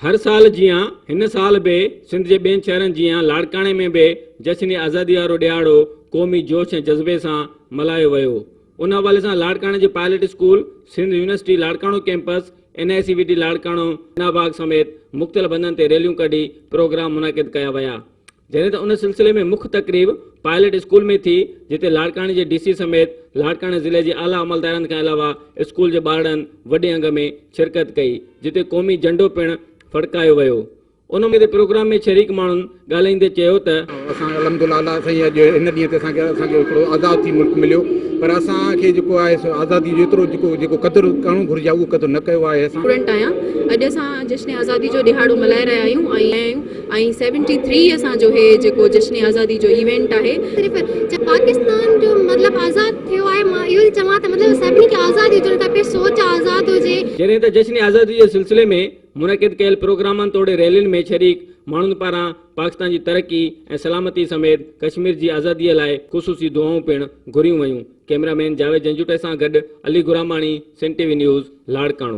هر سال جيان هن سال به سنڌ جي ٻين شهرن جيان لاڙڪاڻي ۾ به جشن آزادي وارو ڏهاڙو قومي جوش ۽ جذبي سان ملهايو ويو. ان حوالي سان لاڙڪاڻي جي pilot school, Sindh university Larkana campus, N I C V D Larkana, Jinnah Bagh سميت مختلف هنڌن تي ريليون ڪڍي پروگرام منعقد ڪيا ويا. جڏهن ته ان سلسلي ۾ مک تقريب پائلٽ اسڪول ۾ ٿي جتي لاڙڪاڻي جي ڊي سي سميت لاڙڪاڻي ضلعي جي اعليٰ عملدارن کان علاوه اسڪول جي ٻارڙن وڏي انگ ۾ شرڪت ڪئي جتي قومي جهنڊو پڻ ڦڙڪايو ويو. ان موقعي تي پروگرام ۾ شريڪ ماڻهن ڳالهائيندي چيو ته. اسان الحمدلله الله سائين اڄ هن ڏينهن تي اسان کي اسان کي هڪڙو آزاد ٿي ملڪ مليو پر اسان کي جيڪو آهي سو آزادي جو ايترو جيڪو جيڪو قدر ڪرڻو گهرجي ها اهو قدر نه ڪيو آهي اسان. اسٽوڊنٽ آهيان اڄ اسان جشن آزادي جو ڏهاڙو ملهائي رهيا آهيون ۽ ۽ سيونٽي ٿري اسان جو هي جيڪو جشن آزادي جو ايونٽ آهي. صرف پاڪستان جو مطلب آزاد ٿيو آهي مان اهو ئي چوان ته مطلب سڀني کي آزادي هجڻ کپي سوچ آزاد هجي. جڏهن ته جشن آزادي جي سلسلي ۾ منعقد ڪيل پروگرامن توڙي ريلين ۾ شريڪ ماڻهن پاران پاڪستان جي ترقي ۽ سلامتي سميت ڪشمير جي آزادي لاء خصوصي دعائون پڻ گهريون ويون. ڪئميرا مين جاويد جنجوٽي سان گڏ Ali Gurmani, Sindh T V news, Larkana.